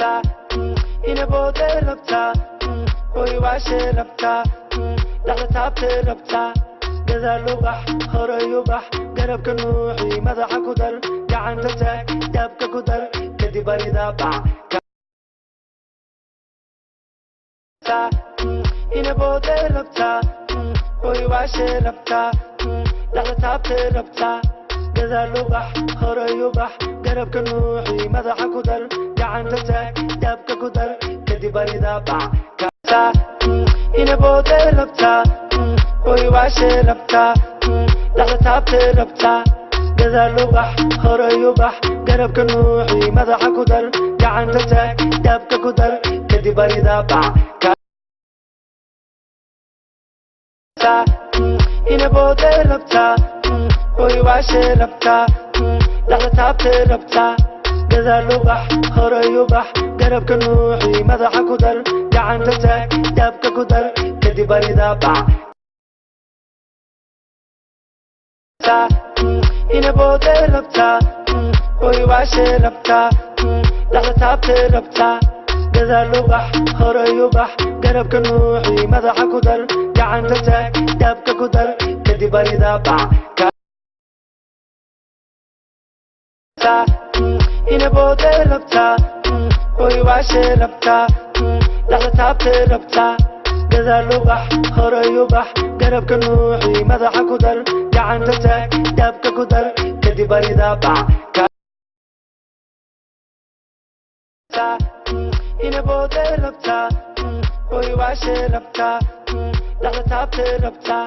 Ina booday rabtaa, oy waashay rabtaa, dhexda taabtay rabtaa, gadaal u bax, horay u bax, garabka nuuxi, madaxa ku dar, gacanta taag, daabka ku dar, kadib aridaa bax. Ina booday rabtaa, oy waashay rabtaa, dhexda taabtay rabtaa, gadaal u bax, horay u bax, garabka nuuxi, madaxa ku dar, gacanta taag, daabka ku dar, kadib aridaa bax. Ina booday rabtaa, oy waashay rabtaa, dhexda taabtay rabtaa, gadaal u bax, horay u bax, garabka nuuxi, madaxa ku dar, gacanta taag, daabka ku dar, kadib aridaa bax. Ina booday rabtaa, oy waashay rabtaa, dhexda taabtay rabtaa, gadaal u bax, horay u bax, garabka nuuxi, madaxa ku dar, gacanta taag, daabka ku dar, kadib aridaa bax. Ina booday rabtaa, oy waashay rabtaa, dhexda taabtay rabtaa, gadaal u bax, horay u bax, garabka nuuxi, madaxa ku dar, gacanta taag, daabka ku dar, kadib aridaa bax. Ina booday rabtaa, oy waashay rabtaa, dhexda taabtay rabtaa, gadaal u bax, horay u bax, garabka nuuxi, madaxa ku dar, gacanta taag, daabka ku dar, kadib aridaa bax. Ina booday rabtaa, oy waashay rabtaa, dhexda taabtay rabtaa,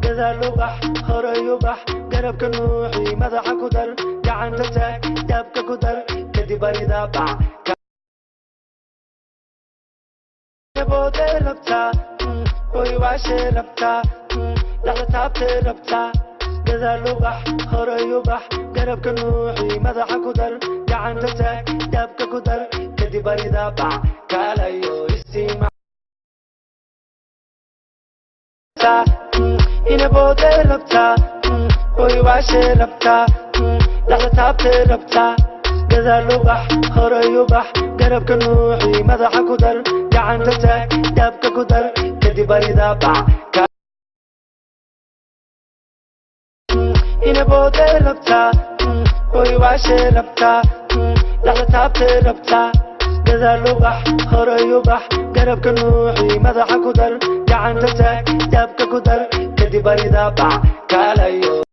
gadaal u bax, horay u bax, garabka nuuxi, madaxa ku dar, gacanta taag, daabka ku dar, kadib aridaa bax. Ina booday rabtaa, oy waashay rabtaa, dhexda taabtay rabtaa, gadaal u bax, horay u bax, garabka nuuxi, madaxa ku dar, gacanta taag, daabka ku dar, kadib aridaa bax. Kaalayo istima. Ina booday rabtaa, oy waashay rabtaa, dhexda taabtay rabtaa, gadaal u bax, horay u bax, garabka nuuxi, madaxa ku dar, gacanta taag, daabka ku dar, kadib aridaa bax. Ina booday rabtaa, oy waashay rabtaa, dhexda taabtay rabtaa, gadaal u bax, horay u bax, garabka nuuxi, madaxa ku dar, gacanta taag, daabka ku dar, kadib aridaa bax. Kaalayo.